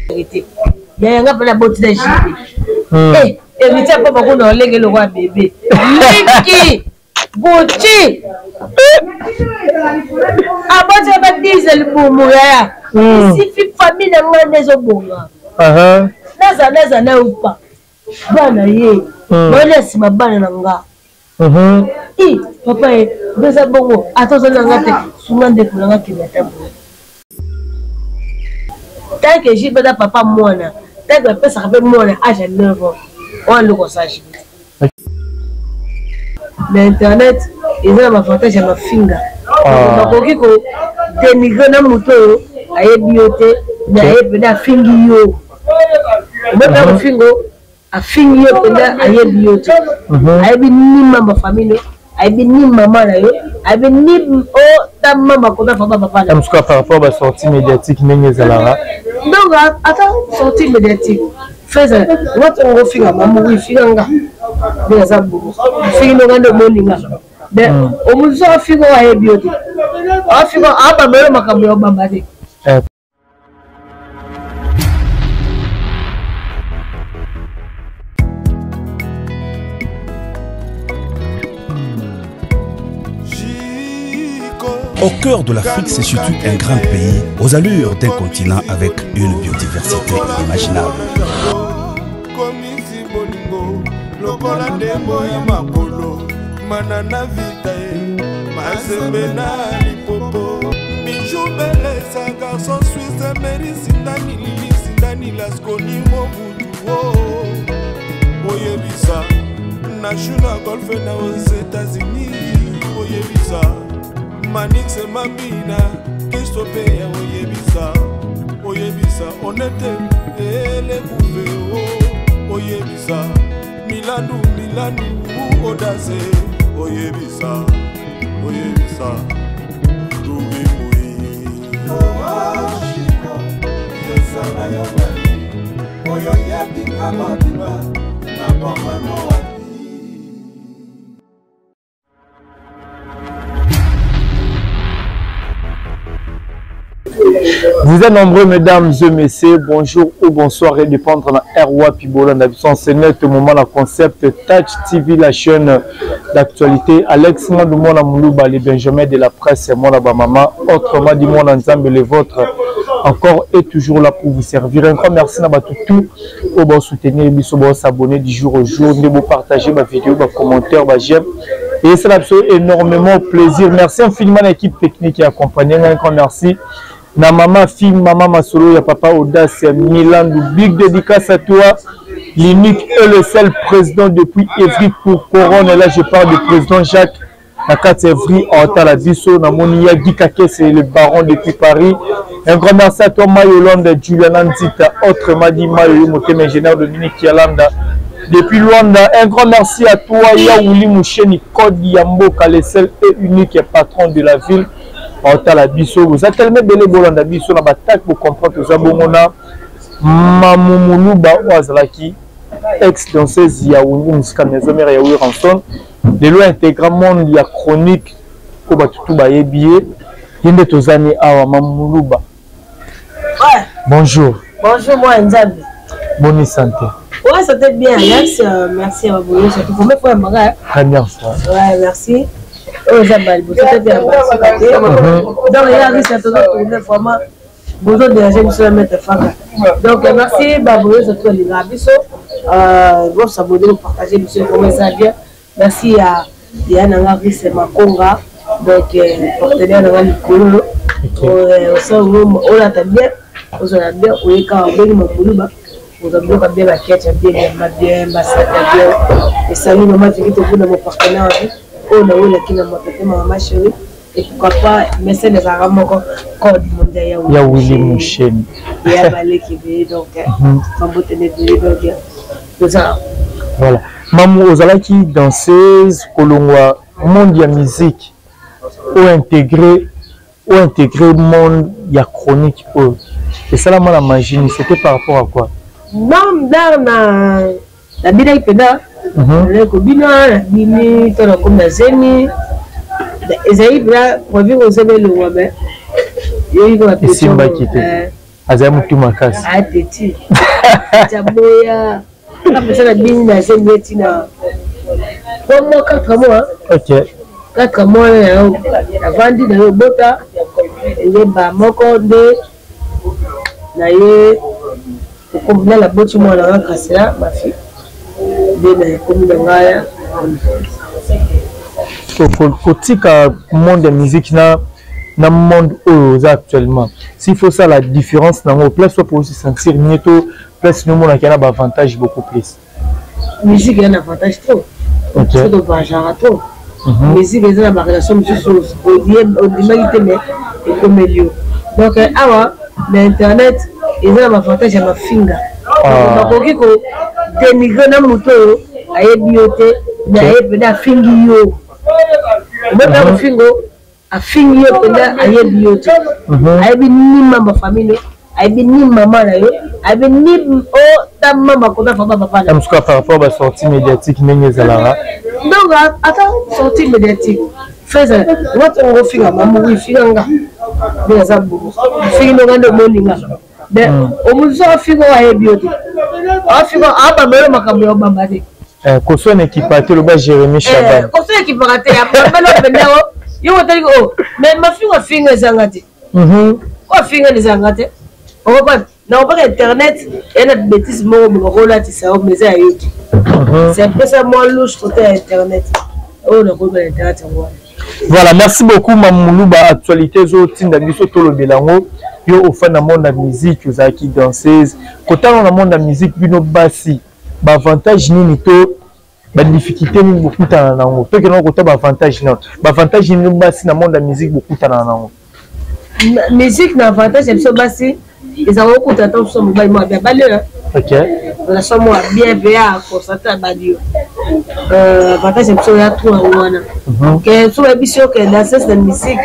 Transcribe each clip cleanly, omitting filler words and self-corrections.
Vérité yaya nga mpena aboti na JB. Eh, héritier papa kuna olenge lokola bebe liki Gucci aboti ba diesel bumu yaya. Esifi famille na ngai nde ezobonga. Naza naza na upa bana ye bana ya nsima bana na nga. I papa ye beza bongo ata ozali na nga te sunga ndeko na nga kende ata boye. Tant que JB aza papa mwana, tant que bapesaka mpe mwana age ya 9 ans wana nde okosala JB. Na internet eza na bavantage ya mafinga. Bakoki ko dénigrer na moto oyo ayebi yo te, mais aye mpenza afingi yo. Omoni kofingo afingi yo mpenza ayebi yo te, ayebi ni mama famille no, ayebi ni mama na yo, ayebi ni o ta mama kota papa papa na En tout cas, par rapport à sortie médiatique ndenge ezalaka. Donc ata sortie médiatique feza wati ngo finga mama wi finga nga nde aza bongo fingi nonga nde omoni nga mais omosusu afinga oyo ayebi yo te, afinga abamba yo makambo ya obamba te. Au cœur de l'Afrique se situe un grand pays aux allures d'un continent avec une biodiversité inimaginable. Lokola ndembo ya makolo manana vita ye mazembe na lipopo bijou belesa garçon suisse meri sindani lili sindani laskoni mobutu o oyebisa na na golfe na aux États-Unis oyebisa manix mabina kristo mpe ya oyebisa oyebisa onete elekuve o oyebisa milandu milandu odase oyebisa oyebisa lubimui oyo yebinga mobimba na bomano wapi. Vous êtes nombreux, mesdames et messieurs, bonjour ou bonsoir, et dépendre na Air Pibolanda. C'est net au moment la concept Touch TV, la chaîne d'actualité. Alex Ngandou, Moulouba, les Benjamin de la presse, moi la maman, autrement dit, mon ensemble, les vôtres, encore et toujours là pour vous servir. Un grand merci à tout au bon soutenir, biso bon s'abonner du jour au jour, de vous partager ma vidéo, ma commentaire, ma j'aime. Et ça fait énormément plaisir. Merci infiniment à l'équipe technique qui accompagne. Un grand merci. Na maman fille, maman Masolo, ya papa Audace, Milan, big dédicace à toi. L'unique et le seul président depuis Évry pour Couronne. Et là, je parle du président Jacques. Na kati Évry, Otala Biso, na moni ya Guy Kake, c'est le baron depuis Paris. Un grand merci à toi, Mayolande, Juliana Nzita, autrement dit Mayo, Motem, ingénieur Dominique Yalanda. Depuis Luanda, un grand merci à toi, Yaouli Moucheni, Code Yamboka, le seul et unique patron de la ville. Otala Biso, vous êtes tellement belé Bolanda Biso, na bataille pour comprendre que Zabongona, Mamou Moulouba, Oazalaki, ex-danseuse Yaouli Mouska, maison mère Yaouli Ranson, de loin intégrant monde ya chronique, ko batutu ba yebiye, yende tozani awa Mamou Moulouba. Ouais. Bonjour. Bonjour, moi Nzambe. Bonne santé. Ouais, ça t'est bien, Alex. Merci à vous. Surtout pour mes frères, Marie. Très bien, ça. Ouais, merci. Oh, Zabal, vous êtes bien. Donc, il y a risque à tout tourner vraiment. Bonjour, déranger, monsieur le maître Faka. Donc, merci, Baboué, surtout les Rabiso. Bon, s'abonner, partager, monsieur, comment ça vient. Merci à Yananga Risse Makonga, donc, partenaire de Likolo. Olata bien, ozala bien, oyeka obengi Mamuluba, oza biloko bien baketch bien, bien, bien, basaka bien. Et salut maman Vicky Tobuna, mon partenaire oyo na oyo laki na moto te mama chérie. Et pourquoi pas mécène ezalaka moko code mondial ya Ya Willy Moucheni. Ya baleki ebele donc mambote na ebele donc toza. Voilà. Mamou ozalaki danseuse kolongwa monde ya musique o intégré o intégré monde ya chronique oyo. Et ça la la magie, c'était par rapport à quoi? Bon, dans na la bina ipeda. Leko bina na bini to na comme na zemi. Ezali bla prévu ko zemi le wabe. Yo iko Esimbaki te. Azali motu makasi. Ateti jaboya apesa na bini na zemi eti na 3 mois, 4 mois. 4 mois na yo navandi na yo obota nde ba moko nde na ye okomina naboti mwana nga Gracela, ma fille, nde na ekomi na ngai. Kotika monde ya musique na monde oyo oza actuellement, s'il faut ça, la différence nango, place wapi osi sentir mieux to place nomonaki na baavantage beaucoup plus? Musique eza na avantage trop. So tovoyageaka trop. Musique eza na barelation mosusu ondimaki te, mais ekomeli yo. Donc awa na internet eza na baavantage ya mafinga. Bakoki kodénigrer na moto oyo ayebi yo te, mais aye mpenza afingi yo, omoi kofingo, afingi yo mpenza, ayebi yo te, ayebi ni mama famille, ayebi ni mama na yo, ayebi ni o ta mama kota papa papa na. Mosuka par rapport basortie médiatique ndenge ezalaka. Donc ata sortie médiatique feza wati ngo finga mama, ofinga nga nde aza bongo, ofingi ndonga nde omoninga, mais omosusu afinga oyo ayebi yo te, afinga abamba yo makambo ya obamba te. Koswana ekipa te, loba Jérémi Chaban. Koswana ekipaka te, abambelo mpenza o yo otali o, mais mafinga afinga ezanga te, oyo afinga ezanga te. Okopana na kopaka internet eya na bétise moko boye bakolatisa yo, mais eza ya yo te. C'est un peu ça mwa louche côté ya internet oyo nakoyeba na internet yango wana. Voilà, merci beaucoup Mamuluba. Actualité ezotinda biso tolobela yango. Yo ofandi na monde ya musique, ozalaki danseuse. Kotanga na monde ya musique, bino basi, baavantage nini to badifficulté nini bokutana na yango? Tokenda kota baavantage nano. Baavantage nini basi na monde ya musique bokutana na yango? Musique na avantage ya biso basi ezala okutana ta mosusu mobali moko abali oyo relation moko bien mpe ya concentre abali yo. Avantage ya biso ya trop yango wana ke so bayebisi yo ke danseuse na musique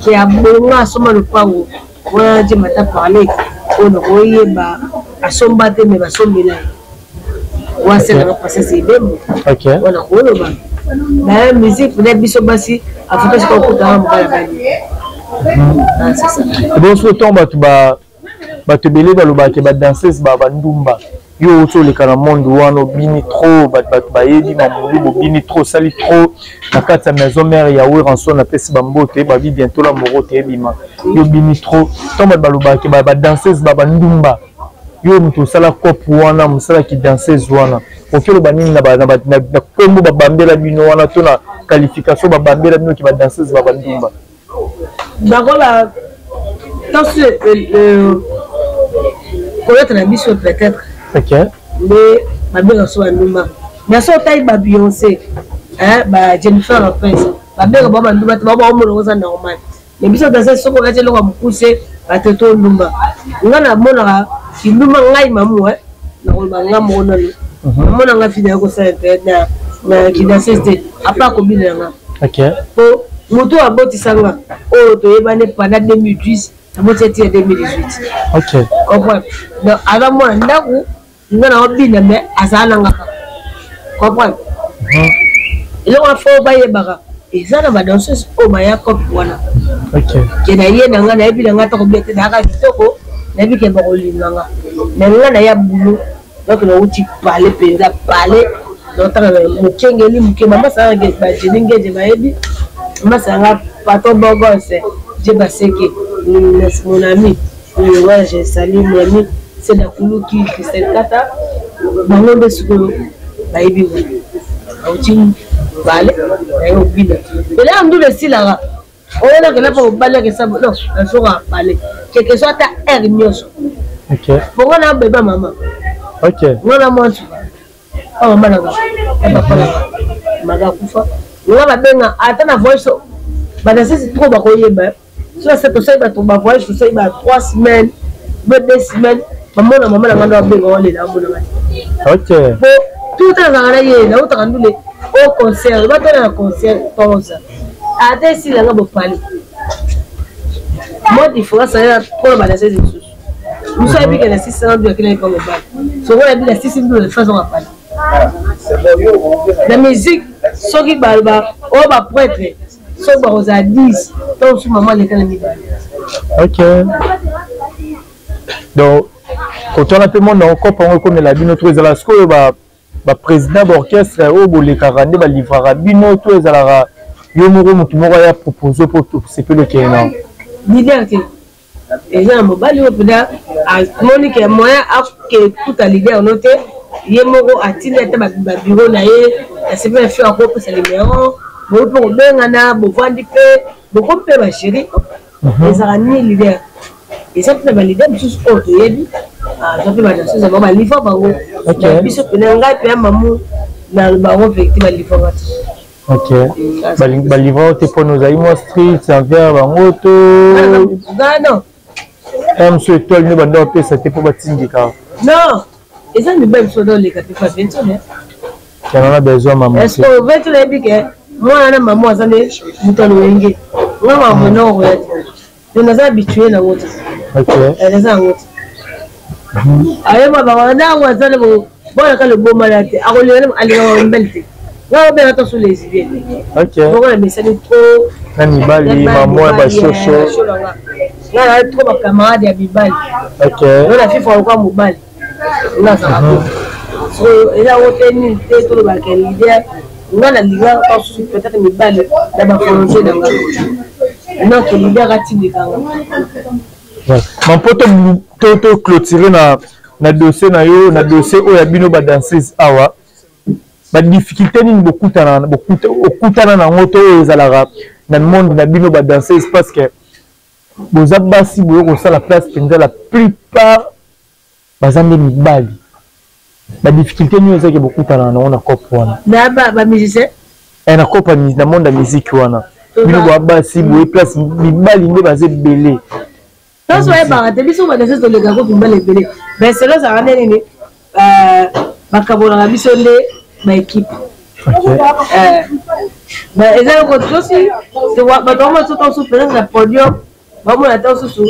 ke abonga asomba lopango wana, je mata parle oyo nakoyeba asomba te, me basombela ye waselaka princesse ebembo wana koloba na musique na biso basi avantage kaka okutaka mobali abali. Bon, soki ntango bato bato ebele balobaka badanseuse ba bandumba, yo oti oleka na monde wana, obini trop, bato bato bayebi mamulu, bobini trop, osali trop na kati ya maison mère ya Werrason, apesi bambote babi bientôt la moro te ebima, yo obini trop. Ntango bato balobaka badanseuse ba bandumba, yo moto osala cope wana, mosalaki danseuse wana, oki oloba nini na nkombo babambela bino wana to na qualification babambela bino ki badanseuse ba bandumba? Bango ba tanso kolata na biso peut-être nde babenga so bandumba, mais so otali ba Beyoncé, ba Jennifer Lopez, babenga bango bandumba te, bango baomona oza normal. Mais biso danse, soki olati eloko ya mokuse, bato to ndumba. Nga namonaka kindumba ngai mamu nakoloba nga moko nano namona nga fille naye kosala na na kidanseuse te, apa kobina nga po moto oyo abotisa nga oyo toyebani pendant 2010, nabotisa ti ya 2018. Comprendre? Donc aza mwana ndako nga na obina, mais azala na nga kaka. Comprendre? Eloko wana fo bayebaka, eza na badanseuse oyo baya cope wana ke na ye na nga nayebi na nga ta kobia te, nayaka kitoko, nayebi ke bakolinga nga, mais nga naya bulo. Donc nauti pale mpenza pale, naotanga na mokengeli moke mama sanga bajeni ngeje bayebi mama sanga patron bogos je baseke mon ami. Ouais, je salue mon ami Seda Kuluki, Christelle Kata, bango nde sikoyo bayebi ngo. Auti bale naye obina ela ndula esilaka oyo nakenda mpo mobali akesa non, nazoka bale quelque soit ata heure nyonso bongo na beba mama nga na mwansu pa mama nanga na papa nanga maga akufa nga babenga ata na voice banasisi trop bakoyeba. So ase tosali bato bavoyage, tosali ba 3 semaines be 2 semaines, bamona mama na nga ndo abenga walela amonanga te po tout azalaka na ye. Nautaka ndule au concert, batala na concert tonsa ata esilanga bopali mwa différence aya mpona banasese lisusu mosu ayebike na 600 ndu akela epa mobali soko nayebi na 6 ndu efazonga pali na musique. Soki baloba oyo baprêtre, soki bakozala 10 to mosusu mama aleka na mibale. Ok. Donc koto wana mpe monde yango cope yango ekomela bino to ezala sikoyo ba baprésident baorchestre oyo bolekaka nde balivraka bino to ezalaka yo moko motu moko aya propose mpo tosepeli okende na leader te eza na mobali oyo mpenza amoni ke moyen akekuta leader no te, ye moko atindi ata babiro na ye, asepeli na fio akopesa numero, boyi mpe kobengana, bovandi mpe bokomi mpe bachéri. Ezalaka ni leader, eza mpe na baleader mosusu oyo toyebi, aza mpe badanseuse bango balivre bango. Biso pene ngai mpe ya mamu na bango vérité balivre nga te. Ok, balivre yo te mpona ozali mwa street envers bango to non? Mosu étoile nde banda bapesa te mpo batindika. Non, eza mibali mosusu oleka te pa ventole. Yana na besoin mama. Est ce que ventole oyebi ke mwana na mama aza nde moto ya loyenge? Nga mama na okoya te, donc naza habitué nango te. Naza yango te, ayeba bango nango aza na bwana lobomana te, akolinga alingaka mibali te, nga obenga ta so lesbienne moko na mesani trop. Na mibali mamo ya bashosho. Nga na trop bacamarade ya mibali, nga na fifa lokola mobali, nga azalaka bo so eza yango te nini te tolobaka leader. Nga nalinga susu peut-être mibali na bavolonté na nga, donc leader atindikanga. Mampo to clôturer na dossier na yo, na dossier oyo ya bino badanseuse awa, badifficulté nini bokutana, okutana nango to oyo ezalaka na monde na bino badanseuse? Parce que boza basi, boye kosala place mpenza la plupart baza nde mibali. Badifficulté nini ezaki bokutana nango na cope wana? Na bamusicien? Na cope, na monde ya musique wana, bino boya basi, boye place mibali nde baza ebele. Nyonso oyebaka te, biso badanseuse tolekaka ko mibali ebele, mais selo ezalaka nde nini, bakabolaka biso nde baéquipe. Eza yoko tosi bato bamona so tanso peut-être na podium, bamona ta susu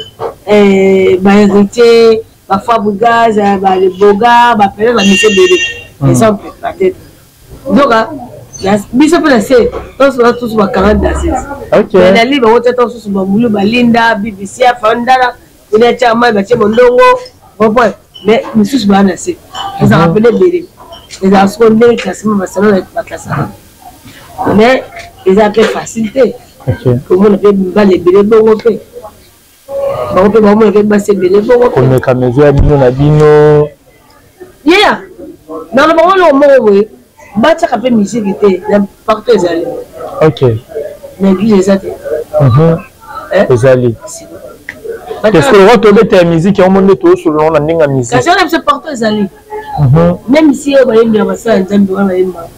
bahéritier, bafabrigaz, baleboga, bapele, bamisi ebele, exemple peut-être. Nzoka biso mpe na se tanso susu ba 40 danseuse, mais na li bango tia tanso susu bamulu, balinda bbc, afandala ena atia mai, batie mondongo comprendre, mais misusu baa na se, ezalaka pene ebele. Ezalaka soko ndenge classement basalon baklasaka, mais eza mpe facile te komona mpe mibali ebele bongo, mpe bango mpe baomona mpe basi ebele bongo. Komeka mezo ya bino na bino. Yeya, naloba ngo eloko moko boye, batiaka mpe musique te na partout ezali. Na église eza te. Ezali parce que lokwa tobeta ya musique yango mo nde toosolola na ndenge ya musique. Kasi wana biso partout ezali, même si oyo bayembaka basala Nzambe wana, bayembaka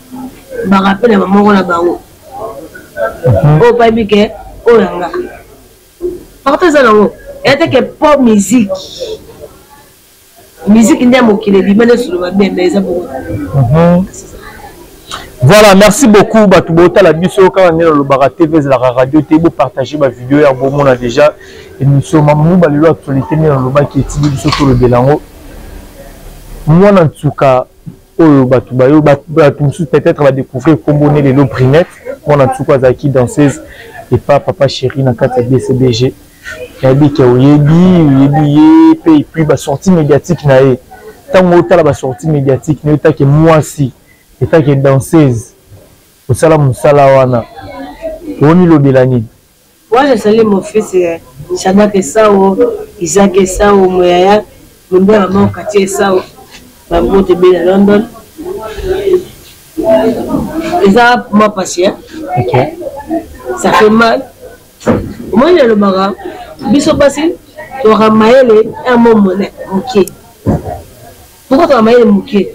barape na bamoko na bango oyo bayebi ke oyo yanga partout eza nango, eya te ke po musique, musique nde ya mokili ebima nde solo mabe, mais eza bongo. Voilà, merci beaucoup bato botala biso. Kaka nde nalobaka, TV ezalaka radio te. Bopartage bavideo ya bomona déjà émission Mamu balelo. Actualité nde nalobaki etindi biso tolobela yango, mwana nsuka oyo bato bayo, bato mosusu peut-être badécouvrir nkombo ne lelo, Brinette mwana nsuka, azalaki danseuse epa Papa Chéri na kati ya BCBG. Nayebi ke oyebi, oyebi ye mpe, et puis basortie médiatique na ye, ntango otala basortie médiatique na ye etake mwasi, etake danseuse, osala mosala wana, omilobela nini? Moi, je salue mon fils Shadak Esao, Isaac Esao, Moyaya, Mumbe Maman Kati Esao, Bambote Be na London. Eza mwa pasi, hein? Ça fait mal. Omoni, alobaka biso basi tozwaka mayele ya mo moke. Pourquoi tozwaka mayele moke?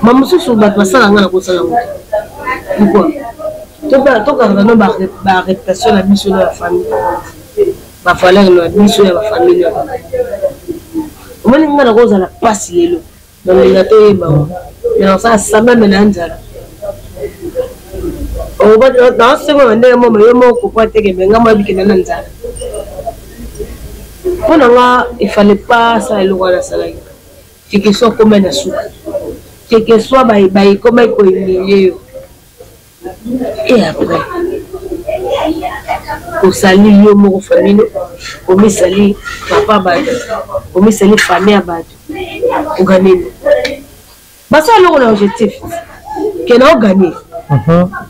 Ma mosusu bato basala nga na kosala yango te. Pourquoi tokaka no baréputation na biso na bafamille, bavaleur na biso ya bafamille na? Omoni, nga nakozala mpasi lelo, nalinga toyeba ngo, me nasala samba, me na nzala naosenga na ndenge moko yo moko kopwa teke, me nga moyebikenda na nzala. Mpo na nga, efallait pas asala eloko wana asalaki, quelque soit okoma na suka, quelque soit baekomaki kohumilie yo. Et après, Osali yo moko famille, omisali papa bato, omisali famille ya bato, ogane nini? Basala eloko na objectif ke na ogane,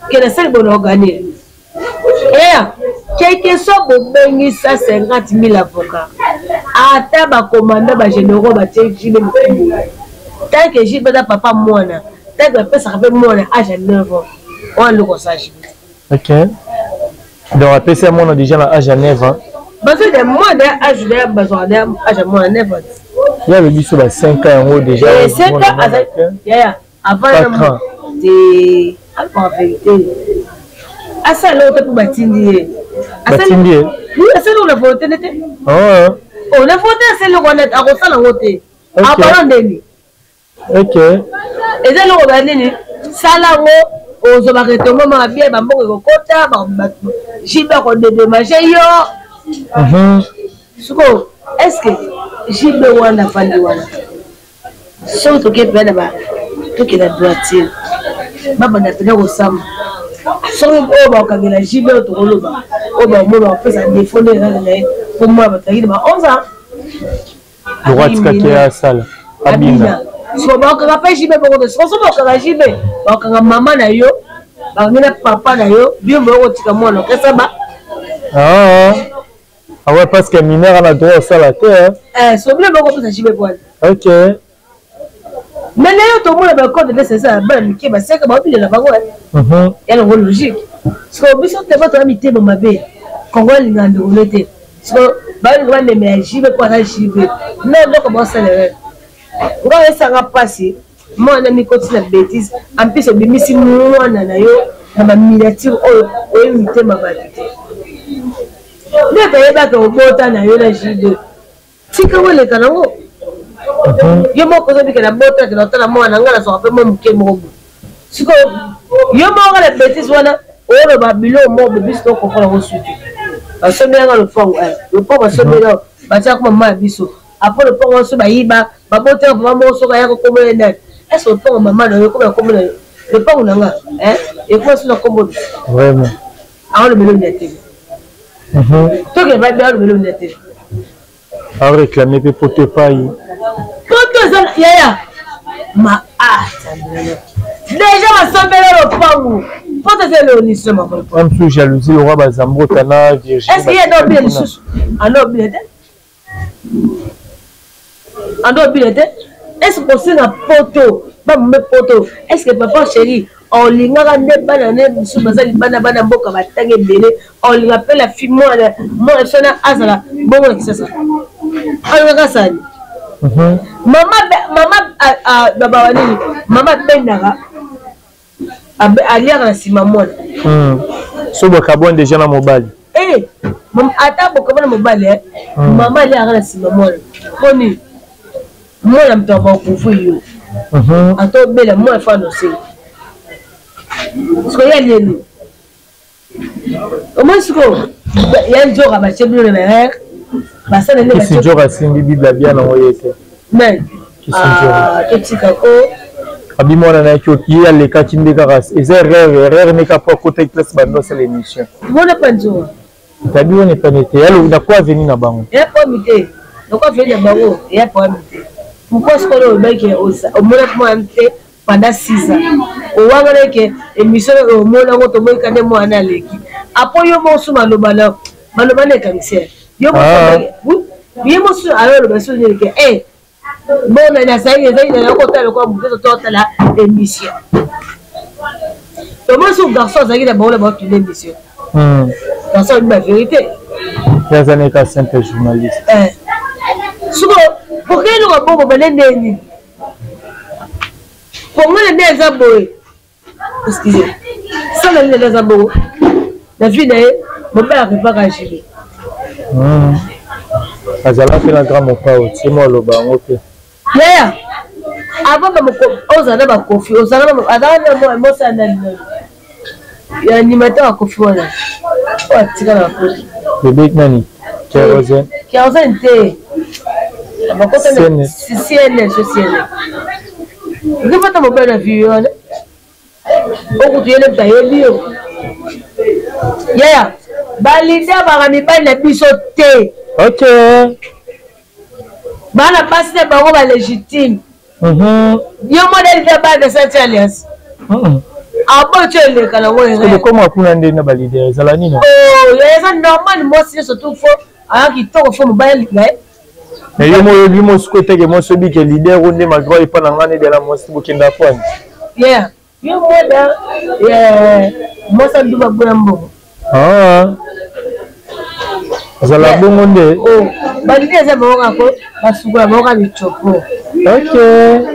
ke nasali bo na ogane. Eya quelque soit bobengisa 50 000 avocat, ata bakomanda bagénéraux batie JB mokumbu, tant que JB aza papa mwana, tant que bapesaka mpe mwana age ya 9 ans, wana eloko osala JB. Ok, donc apesi ya mwana déjà na age ya 9 ans. Bazwi de mwana ya age de bazwaka de age ya mwana 9 ans. Ye alobi biso ba 5 ans yango déjà. 5 ans azali yaya avant te alobaka vérité, asala eloko te mpo batindi ye. Batindi ye. Asali eloko na volonté nde te. Na volonté asali eloko wana, akosala yango te. Abala ndeni. Ok. Eza eloko ba nini, sala yango, ozwa baretombe maka bien, bambongo ekokota, JB akodédommage yo. Sikoyo est ce que JB wana afandi wana, soki toke mpenza na ba tokenda droiture, babanda mpenza kosamba, soki oyo bakokangela JB, oyo tokoloba, oyo bamona bakopesa défaut nde eza na ye, mpo mwana bato ayaki na ba 11 ans. Lokwa atikaki ye asala abina. So bakokanga mpe JB bongo te. Soki bakokanga JB, bakokanga mama na yo, bakangi na papa na yo, bino boyokotika mwana okesa ba Ah, ah ouais, parce que mineur ana droit osala te. Eh, so bino bokopesa JB bwana. Ok. Mais lelo tomona bacode de sesa ya bana mike baseka, baobilela bango ya longo logique. Siko biso te bato ya mitema mabe, Kongo alingaka ndeko te. Siko balinga bamemela JB mpo aza JB no eloko baosalela nga oyesanga mpasi. Mwana mikoti na bétise, en plus obimisi mwana na yo na baminiature oyo oyebi mitema bato te. Nde toyebaka obota na yo na JB, tika koleka nango. Yo moko ozobika na bota te, natala mwana nga nazwaka mpe mwa moke moko boye. Sikoyo yo moko na bétise wana oloba biloko moko boye, biso tokomprendre yango su te. Basombelanga lopango, lopango basombela, batiaka mama ya biso. Apres lopango wana so bayiba, babotaka papa moko, soki ayaka kombo ye nani? Est ce lopango mama na yo ekoma na kombo na yo? Lopango na nga ekoma so na kombo. Vraiment. Aolobela oyo te, toke babi aolobela oyo te. Aréclame mpe poto epai. Poto eza yaya ma déjà basombela lopango, poto eza eloniso. Mama mosusu jalousie lokwa bazambota na Virginie. Est ce que ye ando obile lisusu? Ando obile te, ando obile te. Est ce que kosenga poto bamome poto, est ce que papa chéri olingaka nde bana ne mosusu baza libanda, bana mboka batanga ebele, olinga mpe la fille, mwana mwana biso wana azala bongo na Kisasa, alingaka asali mama mama babawa nini? Mama abendaka, aliaka na nsima mwana. So bokabwani déjà na mobali. Ata bokabwani na mobali, mama aliaka na nsima mwana. Mponi mwana moto akocouvrir yo, ata obela, mwana fa anonse. Sikoyo ye alieni omoi. Sikoyo ya nzoka batie bino na baerreur, basala nde. Kisi nzoka asimbi Bible abia nango ye te. Mais totika ko. Abi mwana na yaki, ye alekaki nde kaka eza erreur, erreur nde kaka po akotaki place bando asala émission. Mona pa nzoka. Tabi wana epane te alo na ko aveni na bango. Ya poami te, na ko aveni na bango ya poami te. Pourquoi sikoyo olobaki omonaki mwana te pendant 6 ans, owangana ke émission oyo omona yango, tomoyika nde mwana aleki apo yo mosu maloba na maloba na ekangisi yo ye mosusu ayo oloba so nini ke bon, nazali ezali na kotala lokola moto totala émission. Tomoni so garçon azalaki na bango na baotuna émission, garçon alobi bavérité. Aza neka simple journaliste. Siko pokei eloko bongo bale ndeni pongana nde eza boye. Excuse, sala nini? Aza bongo na vie na ye, mobali arevaka JB. Azala mpe na grand mopao tie mo aloba yango mpe. Yaya, avant ozala na bakofi, ozala na mosala nani nani ya animateur ya Kofi wana oyo atika na bakoti. Bebe nani? Kérosène. Kérosène te, bakota CNN, so CNN okefata mobali na vie wana, okutu ye nde moto ayebi yo yaya. Baleader baka mibali na biso te. Ok. Bana basi na bango ba légitime. Yo mwana leader bana sati alliance. Aboti eleka nango erreur. Ekoma kuna nde na ba leader ezala nini? Oh, eza normal mwasi nyonso tout faut aya kitoko faut mobali alinga ye. Mais yo moko oyebi mwasi ko eteke mwasi oyebi ke leader oyo nde malgré epa na ngai nde na mwasi bokenda fwani. Yeah. Yo mwana mwasi anduba boya mbongo. Ah. Azala bongo nde. Oh, balingi eza bango kaka basukola bango kaka michopo. Ok.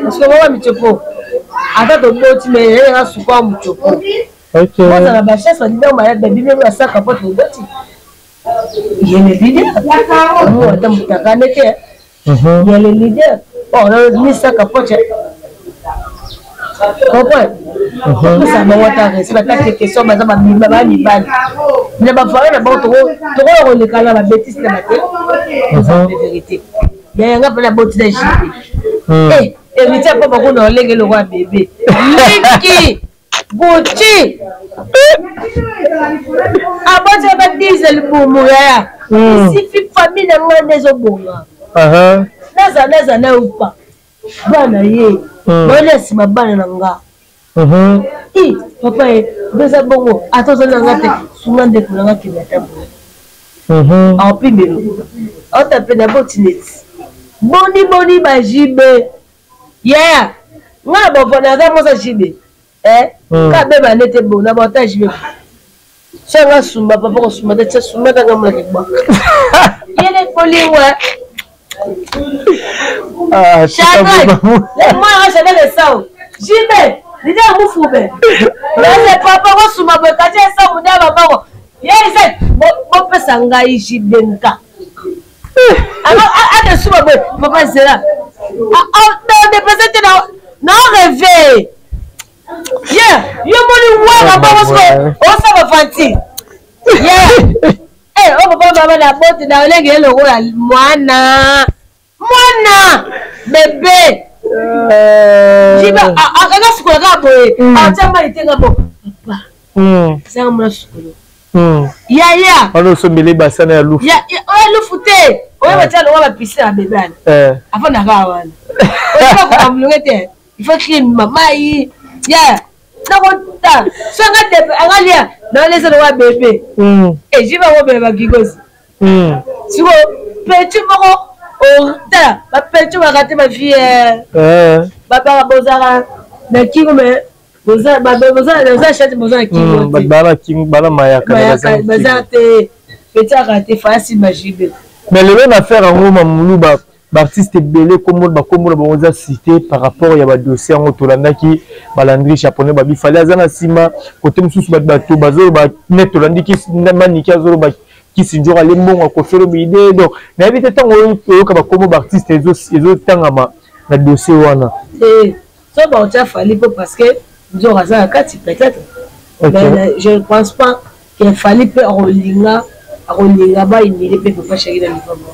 Basukola bango kaka michopo. Ata toboti me yeye asukola michopo. Ok. Bozala ba chance balingi bango babimi basaka po toboti. Ye le leader. Ata motakane te. Il y a le leader. Oh, on a mis ça capote. Comprends? Kopesa bango ata respect ata quelque soit baza bamibali baya mibali na bavare na bango tokoya koleka na babetise na bate toza de vérité ya yanga mpena boti na jipe héritier mpo bakuna olenge lokola bebe liki Gucci aboti ba diesel libumu yaya isifi famille na ngai nde ezobonga naza naza na upa bana ye baona nsima bana na nga i papa ye mpeza bongo ata ozali na nga te sunga ndeko na nga kende ata boye aopimelo aotape na boti neti boni boni ba jibe yaya nga na bavua naza mwasi ya jibe eh ka beba nete bo na bata jibe so nga sumba papa kosumba te tia sumba ta nga mona kibwaka yele bolingo Ah, Shadrack, mwana Shadrack Esau, jibe lide ya mufube nase papa kosumba boye kati Esau mude ya babango yeyise bopesa ngai jibe nka adesuba boye papa zela depese te na reve ye yo moni wanga bongo siko osala bafanti ye o papa baba na bote na olenge ye lokola mwana mwana bebe jiba akanga sukola kaka boye atia mai te nga bo papa zanga mona sukolo yaya wana osombele basana ya lufu oya lufu te oyo batia lokola bapisine ya bebe wana afanda kaka wana oyokoka molunge te il faut clim mai yaya nakota so anga depe anga lia naolesa lokola bebe ejiba kobela bagigosi siko petit moko tala bapetit bakate bafie babaka bozalaka na kingo me boza shati boza na kingo te bana mayaka baza te petit akate fasi majibe. Mais lelo na affaire yango mamulu baartiste ebele kombo bakombo na bango eza cité par rapport ya badossier yango. Tolandaki balandri japonais babi Fally aza na nsima kote mosusu, bato bazoloba net tolandi Maniki azoloba kisi nzoko ale mbongo akofelo bide. Donc nayebi te ntango oyoka bakombo baartiste ezotangama na dossier wana. So baotia Fally mpo parce que nzoko aza na kati peut-être, mais je ne pense pas que Fally mpe akolinga akolinga baimile mpe papa Shaki na likambo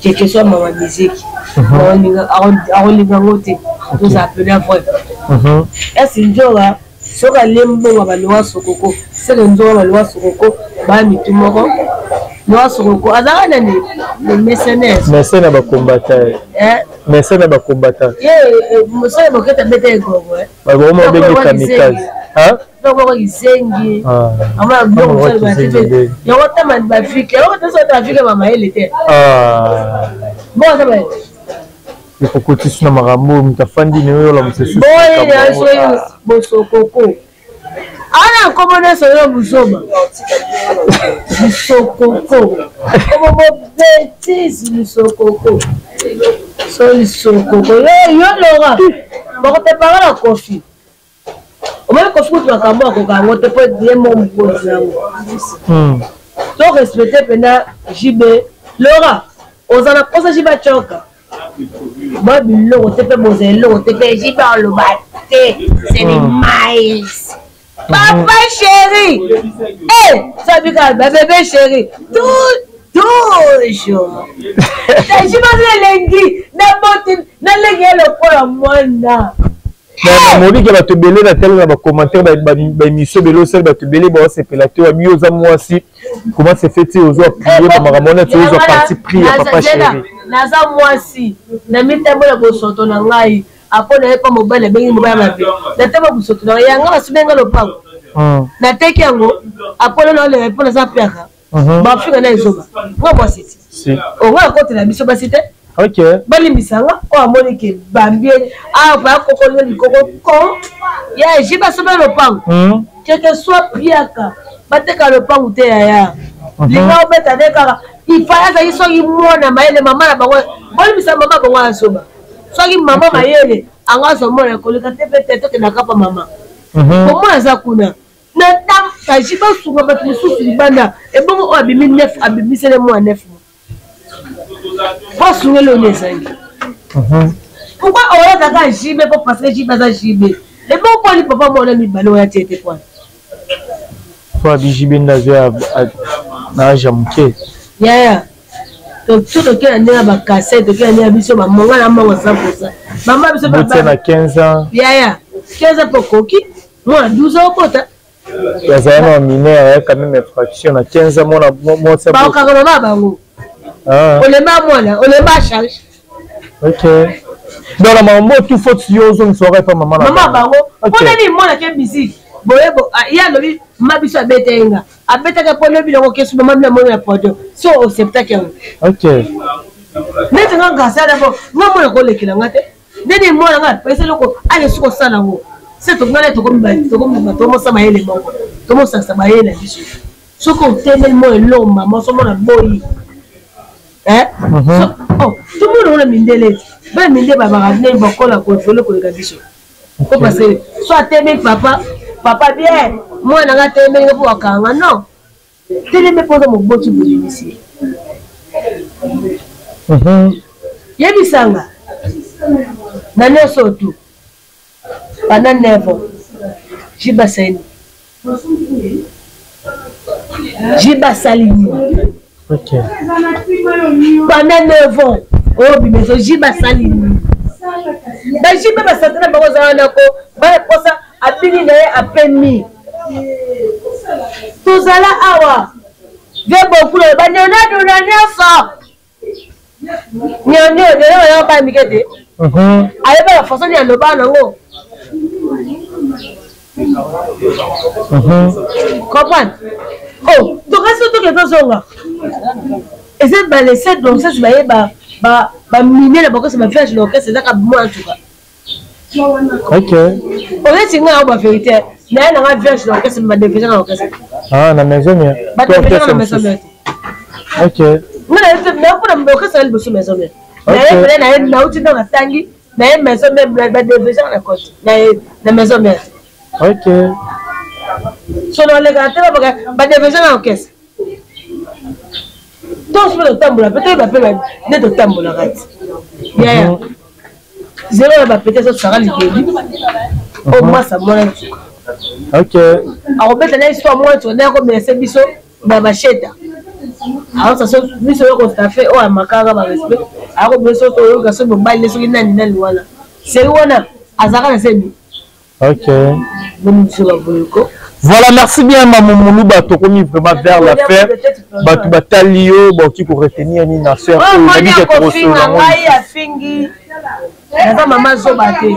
quelque soit mama musique akolinga yango te. Toza apele vrai esi nzoka soki alie mbongo balowa sokoko seke nzoka balowa sokoko baya mitu moko lowa sokoko azalaka nani, le mercenaire. Mercenaire bakombata, mercenaire bakombata. Ye mosala boketa beta egogo. Bakoma obengi kamikaze. Moko kizengi yango tama bafike yango toso bafike bamayele te bongo ata ekokotisi na makambo oyo moto afandi na oyo olamusa. Boye bosokoko ana nkombo nyonso oyo buzoba lisokoko kombo bobetise lisokoko so lisokoko yo lora bakopepaka na Kofi. Omoni Kofi kutu makambo akoka yango te mpo ye moko mokonzi yango to respecte mpena. JB lora oza na mposa JB atyoka ba biloko te mpe boza eloko te mpe JB aloba te c'est le mais papa chéri eh sabika babebe chéri tout toujours JB aza elengi na boti nalengi ye lokola mwana. Namoni ke bato ebele na tele na bacommentaire baémission ebele osali, bato ebele baosepela te. Wabi oza mwasi Comment se fait-il ozo appuyer ba makambo wana, tu ozo parti pris ya papa chéri? Naza mwasi, na mitambola bosoto na ngai, apo na ye mpo mobali abengi mobali mabe, natamba bosoto na ngai yanga basubenga lopango, nateki yango, apo na olela mpo naza piaka. Bafinga na ezoba nga mwasi ti onga akotela biso basi te. Balimbisa nga oyo amoni ke bambi awa akokoli na likoko kon ya ji basobe lopango, quelque soit piaka bateka lopango te yaya. Linga obeta nde kaka ifaya azalaki soki mwana mayele mama na bango, bolimbisa mama bango azoba, soki mama mayele anga azwa mwana koleka te mpe te tokendaka pa mama omwana aza kuna na taji basunga bato mosusu libanda. Ebongo oyo abimi nef, abimisele mwa nef po asungeli oyo ezangi. Pourquoi oyakaka JB? Po parce que JB aza JB. Ebongo mponi papa mwana mibale oyo atie te pwana? Po abi JB nde azwi na age ya moke. Yaya, so toke na ndenge ya bakase, toke na ndenge ya biso bamonga na mongo 100%, mama biso na 15 ans. Yaya, 15 ans mpo okoki mwana 12 ans okota. Azala na mineur ya quand même infraction na 15 ans, mwana mwasi. Bakokaka mama bango, olemba mwana, olemba charge. Ok, donc na makambo tout faute yo ozongisaka epa mama na mama bango. Mpona nini mwana ke musique boye bo ye alobi ma biso abeta ye nga abetaka mpo lobi nango kesu mama bino amoni na podium so oseptaki yango. Neti nga ngasala bo nga mwana kolekela nga te, ndenge mwana nga apesa eloko ale soki osala yango se tongana tokomi tomosa mayele moko, tomosangisa mayele na biso. Soki otemeli mo eloko mama somona boyi, tomona ngo na mindele ti bana mindele babaka ndenge bakola koevole koleka biso po parce que so atemeli papa, papa bien mwana nga atemeli nga mpo akanga non teleme mpo oza moboti bolimisi yebisanga na nyonso tu pendant 9 ans JB asali nini? JB asali nini pendant 9 ans oyo bimeso? JB asali nini? Ba JB basatana bango aza wana ko baposa abini na ye apemi tozala awa ve bokula banionaduna nyonso nyonyo lelo oyo bana mike te ayebaka façon nini alobaka nango, comprendre. Oh, tokasi toke tozonga eza balese danseuse baye bamine na bakosa bavierge na orchestre ezaka mwa ntuka. Oyeti nga yango bavérité naye nanga vierge na orchestre, badevierge na orchestre. Ah, na maison mère. Badevierge na maison mère. Nga naye mpona orchestre na liboso maison mère naye pene naye nauti ntango natangi naye maison mère, badevierge na côte na maison mère. So nalekaka te, badevierge na orchestre toso mpe totambola mpe toyeba mpe nde totambolaka ti yaya zero ya bapete azosaka libeli oyo mwasa mwana nsuka. Akobeta na histoire mwana nsuka nde akomenase biso na basheta aosa so biso oyo kostafe oyo amakaka barespect akobima so toyoka so mobali nde soki nani nani wana seri wana azalaka na semi. Voilà, merci bien Mamou Moulouba, tokomi vraiment vers la fin. Bato batali yo, baoki ko retenir ni na sœur oyo nabi ke kofinga ngai afingi, naza mama zoba te.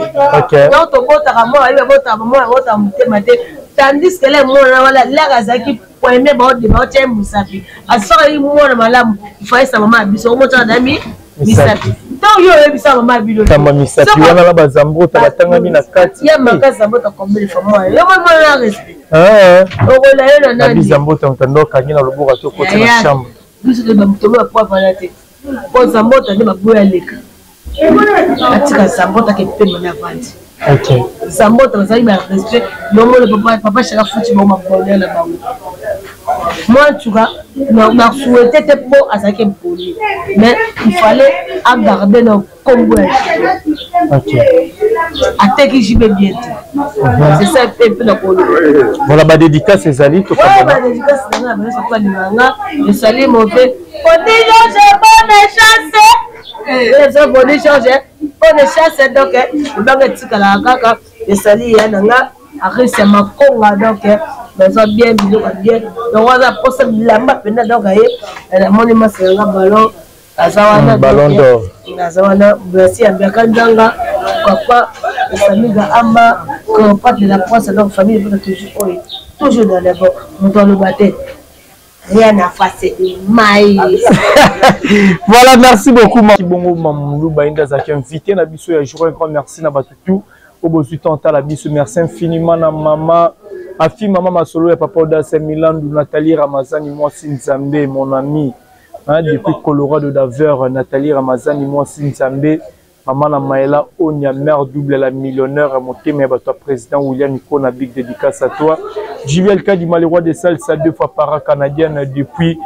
Donc tobotaka mwana, ayebi abotaka mwana, abotaka motema te, tandis que le mwana wana laka azalaki premier baode baotia ye mosapi asakaki mwana malamu ifayesa mama ya biso omotiaka nami misapi. Ntango yo oyebisa mama ya bino tamba misapi wana na bazambota batangami na kati. Ya makasi zambota combien de fois mwana yo mwana na respect okola yo na nani? Zambota motando okangi na loboko to okoti na chambre. Biso te bamotomo ya poivre wana te, po zambota nde baboya leka atika zambota ke pema na vandi. Zambota bazali ba respect longo papa shaka futi bango mabonheur na bango. Moi en tout cas na souhaité te mpo azalaki impoli, mais il fallait agarder na kombo ya JB. Ateki JB bien te, c'est ça mpe mpe na koloba. Voilà, badédicace ezali. Badédicace nanga na banso balingaka nga, esali mauvais Boni George, bonne chance, eza Boni George, bonne chance. Donc libanga etikalaka kaka esali ya na nga Arisi ya Makonga, donc Baza bien, biloko ya bien. Donc aza posa bilamba mpenza. Donc aye, namoni masa yanga ballon aza wana. Ballon d'or. Aza wana. Merci ya Biaka Nzanga, papa Samiga Amba, Cléopâtre de la Poisse. Donc famille ebota toujours, oyo toujours dans le bon. Moto aloba te, rien à faire, c'est du maïs. Voilà, merci beaucoup. Bongo Mamulu Bainda azalaki invité na biso ya jour. Un grand merci na bato tout oyo bozwi temps tala biso. Merci infiniment na mama afi, mama masolo ya papa Odase Milandu, Nathalie Ramazani, mwasi Nzambe, mon ami, hein, depuis Colorado d'Aver. Nathalie Ramazani, mwasi Nzambe, mama na Maela Onia, mère double, la millionnaire ya motema ya bato ya président William Ikona, big dédicace à toi. JBL Kadima, le roi des salsa, deux fois para canadienne depuis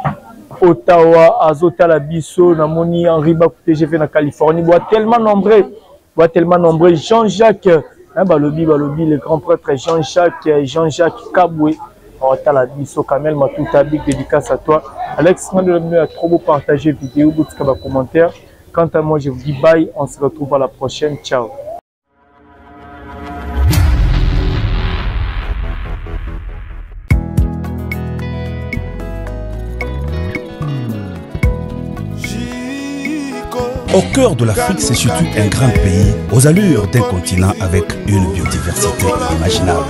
Ottawa, azotala biso. Namoni Henri Baku TGV na Californie. Boa tellement nombreux, boa tellement nombreux. Jean-Jacques, hein, balobi balobi le grand prêtre Jean-Jacques, Jean-Jacques Kabwe otala biso. Kamel Matuta, big dédicace à toi. Alex Ngando a trop beau partager vidéo, botika ba commentaire. Quant à moi, je vous dis bye, on se retrouve à la prochaine. Ciao. Au cœur de l'Afrique se situe un grand pays aux allures d'un continent avec une biodiversité inimaginable.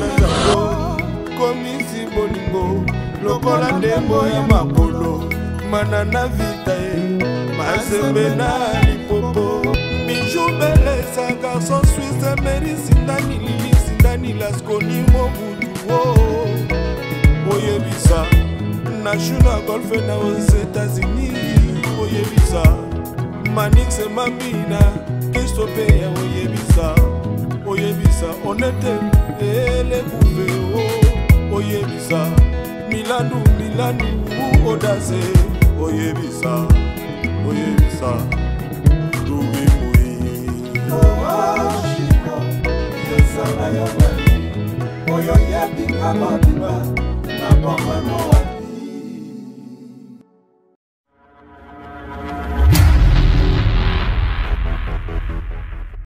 Komisi bolingo lokola ndembo ya makolo, manana vita ye Mazembe na Lipopo, Bijou Belesa, garçon suisse, Meri Sindani, Lili Sindani, Lasconi Mobutu o oyebisa Nashu na Golfe na aux États-Unis, oyebisa Manix Mambina, Kristo ya oyebisa, oyebisa Onete Elekuve o oyebisa Milandu, Milandu Odase, oyebisa, oyebisa Dugi Mui oyo yebinga mobimba na bomoi.